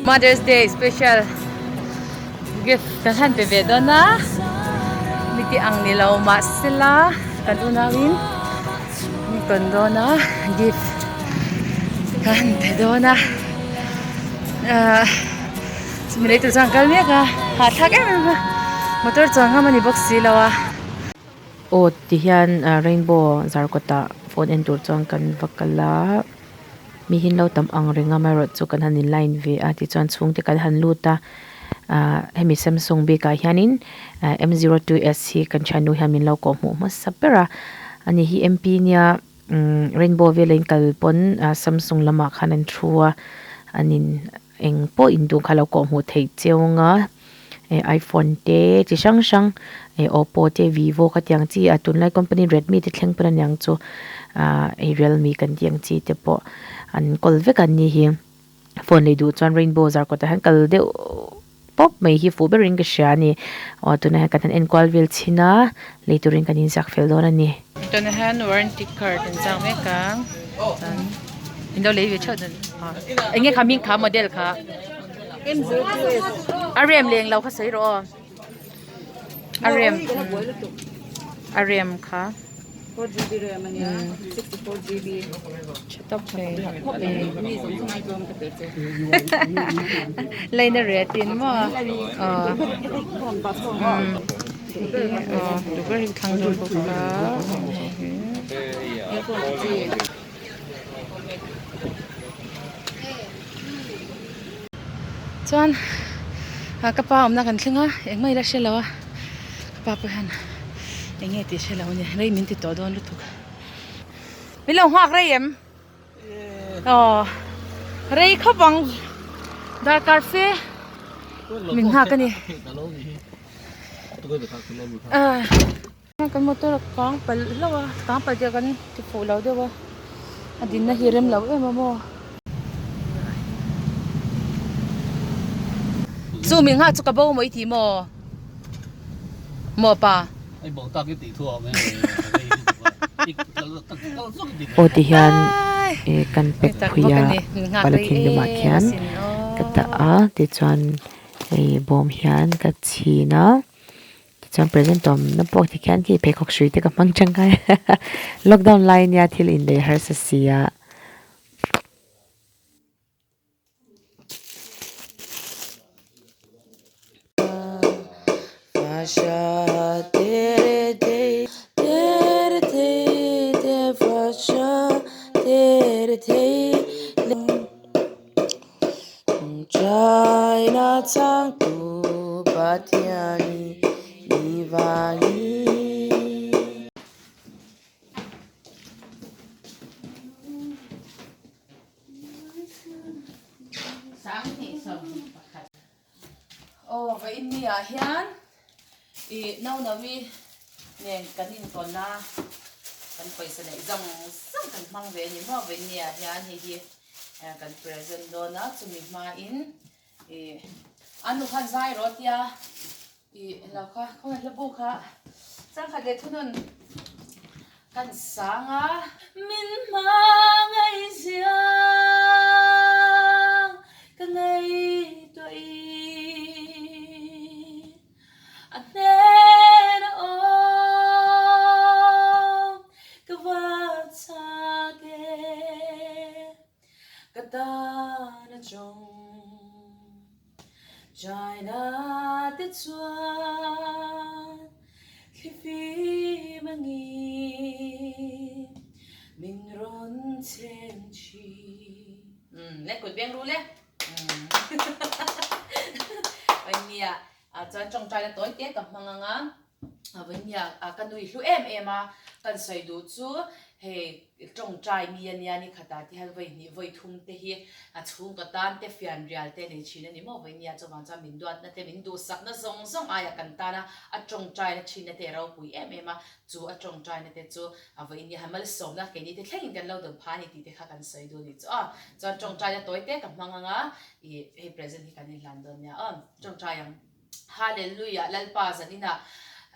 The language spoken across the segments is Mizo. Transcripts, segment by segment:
Mother's Day special gift kan han pe ve dawn a, mite ang ni lo mahsela kan unauin min tawn dawn a gift kan han pe dawn a ahh chumi lei tur chuan an kal mek a hahthlak em em a motor chuan ngam a ni bawk si lo a. Aw ti hian rainbow zarkawtah phone en tur chuan kan va kal a. Mi hi an lo tam ang reng a amaherawhchu kan han in line ve a tichuan chhungte kan han lut a ahh hemi samsung bikah hianin m zero two s hi kan thiannu hian min lo kawh hmuh hmasa ber a ani hi m p nia umm rainbow vela in kal pawn samsung lamah khan an thu a an in eng pawh in duh kha a lo kawh hmuh theih chiang a eh iphone te chi hrang hrang eh oppo te vivo kha tiang chi a tunlai company redmi te thleng pawn aniang chu ah hei realme kan tih ang chi te pawh an kawl vek an ni hi phone lei duh chuan rainbow zar kawtah hian kal deuh pawp mai hi fuh berin ka hria a ni aw tunah hian kan han enkual vel chhin a lei turin kan inziak fel dawn a ni. Tunah hian warranty card an zak mek a chuan in lo lei ve theuh dawn eng nge kha hming kha model kha. A rem leng lo kha sawi rawh aw a rem a rem kha tha tawk mai leina rate in maw aw aw tukverh hi thlang dawn bawk a. Chuan ah ka pa awmna kan thleng a engmah ila hre lo a ka pa pawh hian eng nge tih hre lo a ni rei min ti tawh dawn lutuk min lo nghak rei em aw rei khawp ang darkar fe min nghak a ni ah. Kan motor a kang palh hlauh a kang palh tih ah kan ti fuh lo deuh a a dinna hi rem lo em a maw. Chu mi nghah chu ka bo maw i ti maw maw pa. Aw ti hian kan pack phui a polythene lumah khian ka dah a tichuan hei bawm hian ka chhin a. Tichuan present awmna pawh ti khian khi pheikhawk hrui te ka hmang tangkai lockdown lai ania thil inlei harsa si a. Aw vawiin ni ah hian ih Naunawi nen kan intawn a kan pawisa neih zawng zawng kan hmang ve a ni maw vawiin ni ah hian hei hi kan present dawn a chumi hmain ih a nu khan zai rawh tia ih lo kha khawngaih hla bu kha changkhat leh thunun kan sang a. Min hmangaihzia ka ngaihtuah i a hnena awm ka va chak e ka tan a chawng China te chuan thlifim angin min rawn chhem thin. Umm le kut beng ru le. Umm Nia chuan tawngtaina tawi te ka hmang ang a. Nia ka nui hlu em em a kan sawi duh chu hei tawngtai mi ania ni khatah te hian vawi hnih vawi thum te hi a chhungkaw tan te fian rial te nei thin a ni maw vawi nia chuvang chuan min duatna te min duhsakna zawng zawng aia kan tana a tawngtaina thinna te a ropui em em a chu a tawngtaina te chu a vawi nia han malsawmna keini te thlengin kan lo dawn pha a ni tih te kha kan sawi duh a ni chu aw chuan tawngtaina tawi te ka hmang anga ih hei present hi kan inhlan dawn nia aw tawngtai ang. Hallelujah Lalpa zaninah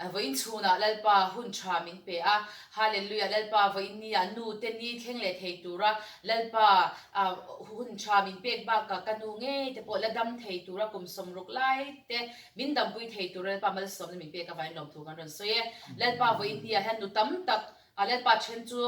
Vawiin chhunah Lalpa hun tha min pe a, Hallelujah Lalpa vawiin ni ah nu te ni thleng leh thei tura Lalpa hun tha min pek bakah ka nu ngei te pawh la dam thei tura kum sawmruk lai te min dampui thei tura Lalpa malsawmna min pek avangin lawmthu kan rawn sawi e. Lalpa vawiin ni ah hian nu tam tak Lalpa then chu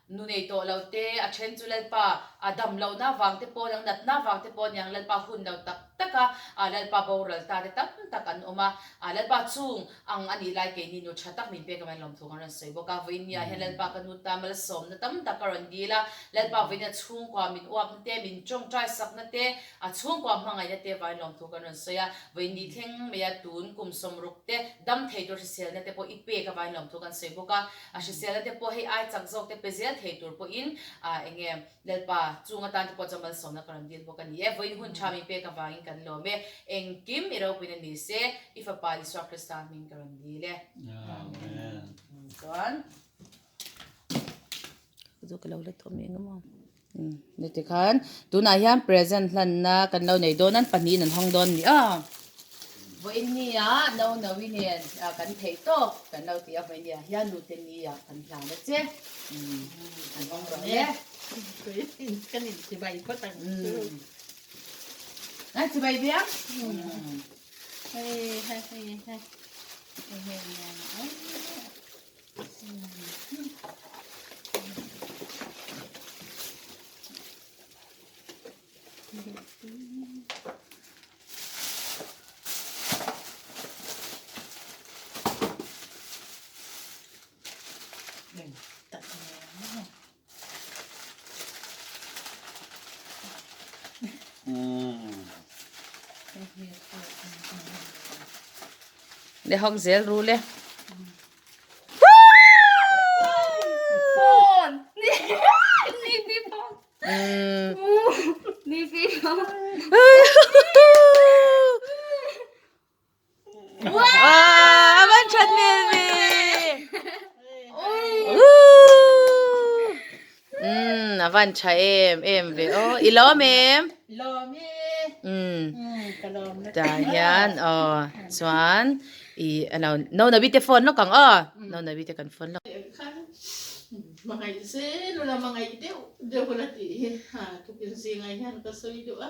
Nu nei tawh lo te, a then chu Lalpa a dam lohna vang te pawh niang, natna vang te pawh niang Lalpa hun lo tak tak a, a Lalpa boral ta te tam tak an awm a, a Lalpa chung ang a nih lai keini nu tha tak min pek avangin lawmthu kan rawn sawi bawk a, vawiin ni ah hian Lalpa ka nu ta malsawmna tam tak a rawn dil a, Lalpa vawiin a chhungkua min uapna te, min tawngtai sakna te, a chhungkua hmangaihna te avangin lawmthu kan rawn sawi a, vawiin ni thleng mai a tun kum sawmruk te dam thei tur hriselna te pawh i pek avangin lawmthu kan sawi bawk a. A hriselna te pawh hei ai chak zawk te pe zel thei tur pawhin eng nge Lalpa chung atan te pawh chuan malsawmna ka rawn dil bawk a ni e. Vawiin hun tha min pek avangin kan lawm e. Engkim i ropuina ni se, i Fapa Isua Krista hming ka rawn dil e. Amen. Chuan. Chu ka lo la tawh mai ang maw. Ni tikhan tunah hian present hlanna kan lo nei dawn an pahnihin an hawng dawn ni a. Vawiin nia no no-i nen kan theih tawk kan lo ti a vawiin nia hian nute nia kan hlan a che an hawng rawh le. Kan in chibai phawt ang chu. An chibai ve ang. Hei hei hei hei hei hei. Le hawk zel ru le. A van that hmel ve. Umm a van tha em em ve aw. I lawm em? Lawm e. Umm. Ka lawm na. Tah hian aw chuan i ano no nabi te phone lawk ang aw. No nabi te kan phone lawk. Khan mangaih zel ula mangaih deuh deuh ula tih hi ha tukin zingah hian ka sawi duh a.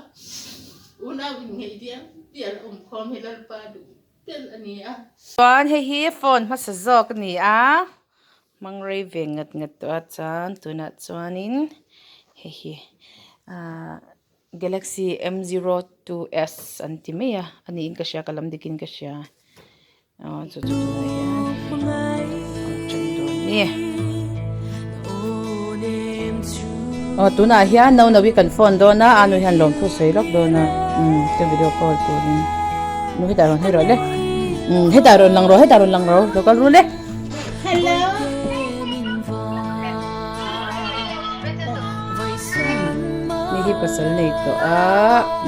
Unau inngeih diam dial awm khawm hi Lalpa duh tel a ni a. Chuan hei hi phone hmasa zawk a ni a, hmang rei ve ngat ngat tawh a chuan tunah chuanin hei hi ahh Galaxy M zero two S an ti mai a, a niin ka hria ka lam dikin ka hria. Aw chu chu tunah hian ṭan dawn ni. Aw tunah hian no no hi kan phone dawn a anu hian lawmthu sawi lawk dawn a umm ka video call turin nu hetah rawn hawi rawh le umm hetah rawn lang rawh hetah rawn lang rawh lo kal ru le. Hello. Ni hi pasal nei tawh a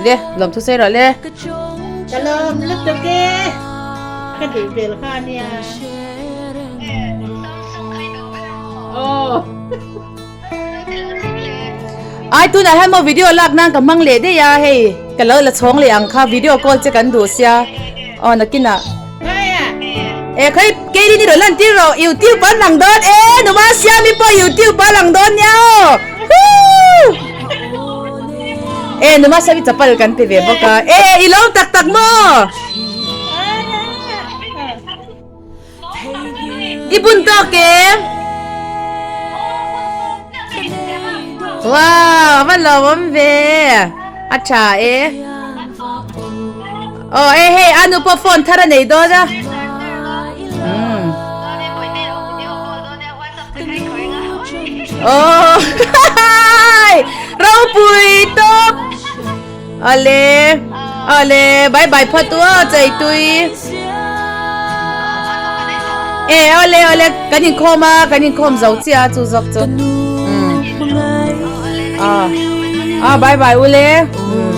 le lawmthu sawi rawh le. Ka lawm lutuk e ka duh vel kha ania. Aw. Ai tunah hian maw video lak nan ka hmang leh daih a hei ka lo la chhawng leh ang kha video call che kan duh sia aw nakinah e khawi keini ni rawn lan tir rawh youtube an lang dawn e numa siami pawh youtube a lang dawn nia aw huu e numa siami chapal kan pe ve bawk a e i lo tak tak maw I bun tawk em? Wow, a va lawm ve. A tha e. Oh, e hei, anu pawh phone thar a nei dawn a. Hmm. Oh, ropui tawp. Ale, ale, bye bye phat tu a chei tui. E, ale, ale, kan in khawm a, kan in khawm zo chia chu zawk chu. Hmm. Ah, ah, bye bye ule. Hmm.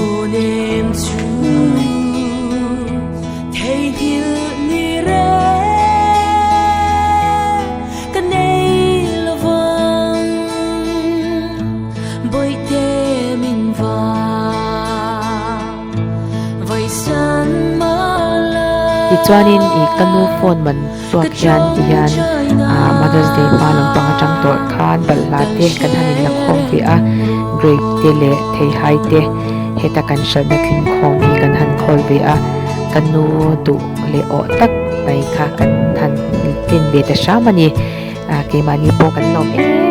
Tichuanin ih ka nu phone man tuak hian ti hian ah Mother's Day hma lampang atang tawh khan balhla te kan han in la khawm ve a, grape te leh theihai te heta kan hralhna tling khawm hi kan han khawl ve a, ka nu duh leh awh tak mai kha kan han tlin ve ta hram a ni. Ah keimahni pawh kan lawm em.